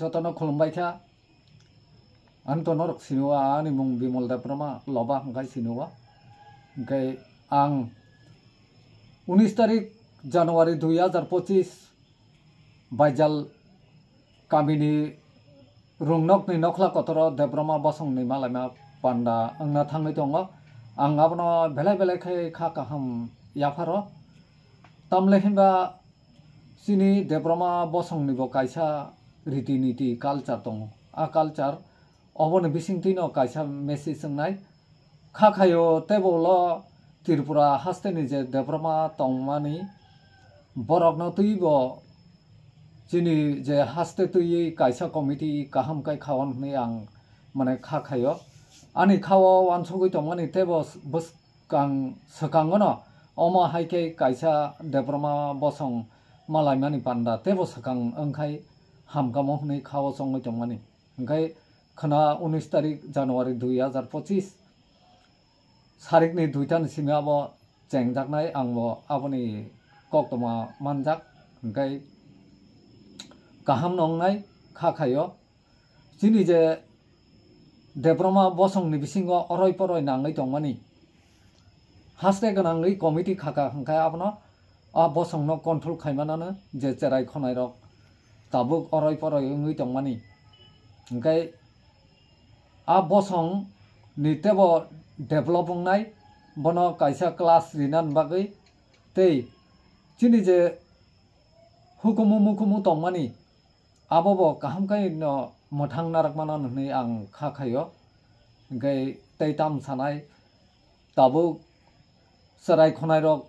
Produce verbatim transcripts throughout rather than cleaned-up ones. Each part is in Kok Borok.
Jotono khulumbai kha. Ang to norok sini o, ani mung Bimol Debbarma, Loba hwnkhe sini o. Hwnkhe ang unis tarik January dui hajar pochis Baijal kamini Rungnokni nokhla kotoro Debbarma bosongni malaima panda wngna thangwi tongo. Ang abono belai belai khe kha kaham yapharo. Tamle hinba chini Debbarma bosongnibo kaisa riti niti culture tongo. A culture oboni bisingtwino kaisa message wngnai. Kha khaio teibo ulo Tripura hasteni je Debbarma tongmani borokno twibo chini je haste twiwi kaisa committee kaham khe khaon hwnwi ang mane kha khaio. Ani khao wansugwi tongmani teibo bwskang swkangono omo hai khe kaisa Debbarma bosong malaimani panda teibo swkang wngkhai hamkamo hwnwi khao chongwi tongmani. Hwnkhe khwna unis tarik January dui hajar pochis sarikni duitani simi abo chengjaknai, ang bo aboni koktwma manjak, hwnkhe kaham no wngnai kha khaio. Chini je Debbarma bosongni bisingo oroi poroi nangwi tongmani, haste gwnangwi committee khaka hwnkhe abono a bosongno control khaimanano je cherai khonairok tabuk oroi poroi wngwi tongmani. Hwnkhe a bosongni teibo develop wngnai, bono kaisa class rinani bagwi tei chini je hukumu mukumu tongmani, abo bo kaham khe no mwthang narwkmano hwnwi ang kha khaio. Hwnkhe tei tam sanai, tabuk cherai khonairok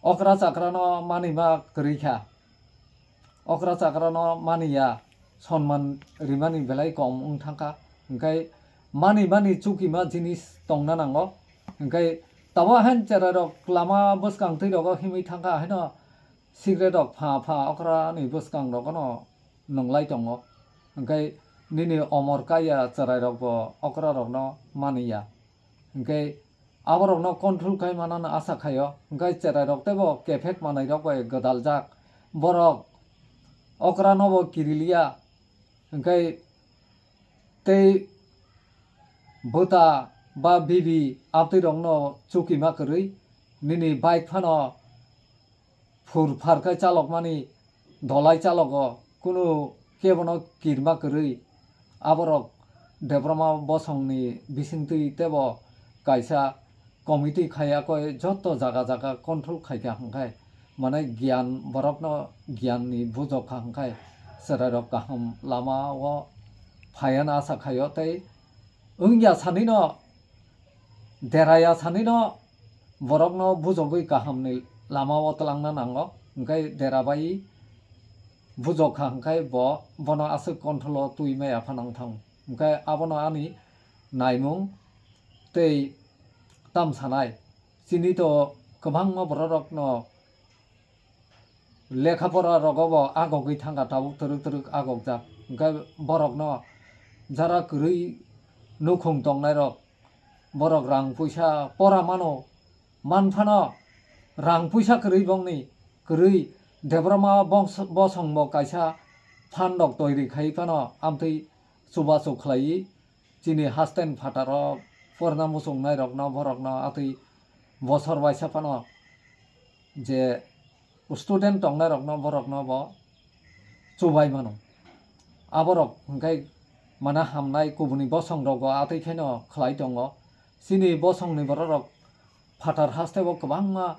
okra chakrano manima kwrwi kha. Okra chakrano maniya, sonman rimani belai kom wng thangkha. Hwnkhe mani mani chukima jinis tongna nango. Hwnkhe tabuk hain cherairok lama bwskang twi rogo himwi thangkha, haino cigarette rok pha pha okra ni bwskang rogo no nwnglai tongo. Hwnkhe nini omor kaiya chwrai rok bo okra rok no maniya. Hwnkhe aborok no control khai manano asa khaio. Hwnkhe chwrai rok teibo kephek manai rok bai gwdal jak. Borok okra no bo kiriliya. Hwnkhe tei bwta ba bibi abtwi rok no chukima kwrwi nini bike phano phur phar khe chalokmani dolai chalogo, kunu kebono kirma kwrwi. Aborok Debbarma bosongni bisingtwi teibo kaisa committee khaiya koi joto jaga jaga control khaikha hwnkhe, mane giyan borokno giyanni bujokha hwnkhe chwrairok kaham lamao phaiya hwnwi asa khaio tei wngya sanino deraya sanino borokno bujogwi kahamni lamao twlangna nango, hwnkhe dera bai bujokha hwnkhe bo bono aswk control-o twi maya phano wngthang. Hwnkhe abono ani naimung tei tam sanai. Chini to kwbangma bororokno lekha pora rogo bo agogwi thangkha, tabuk twrwk twrwk agokjak. Hwnkhe borokno jara kwrwi nukhung tongnairok, borok rang puisa pora mano, man phano rang puisa kwrwi bongni kwrwi Debbarma bongso-, bosongbo kaisa phan rok toiri khai phano amtwi chubachu khlaiwi chini hasten phataro porna muchungnairokno borokno atwi bosor waisa phano je student tongnairokno borokno bo chubai mano. Aborok hwnkhe mana hamnai kubuni bosongrogo atwi kheno khlai tongo. Chini bosongni bororok phatar hasteo kwbangma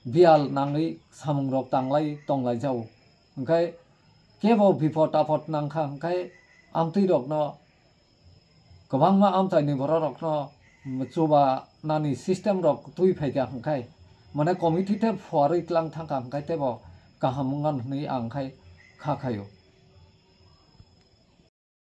biyal nangwi samungrok tanglai tonglaijao. Hwnkhe kebo bipot apot nangkha hwnkhe amtwirokno kwbangma amchaini bororokno chubanani system rok twi phaikha hwnkhe, mane committee tei phuarwi tlang thangkha hwnkhe teibo kaham wngna hwnwi ang khai kha khaio.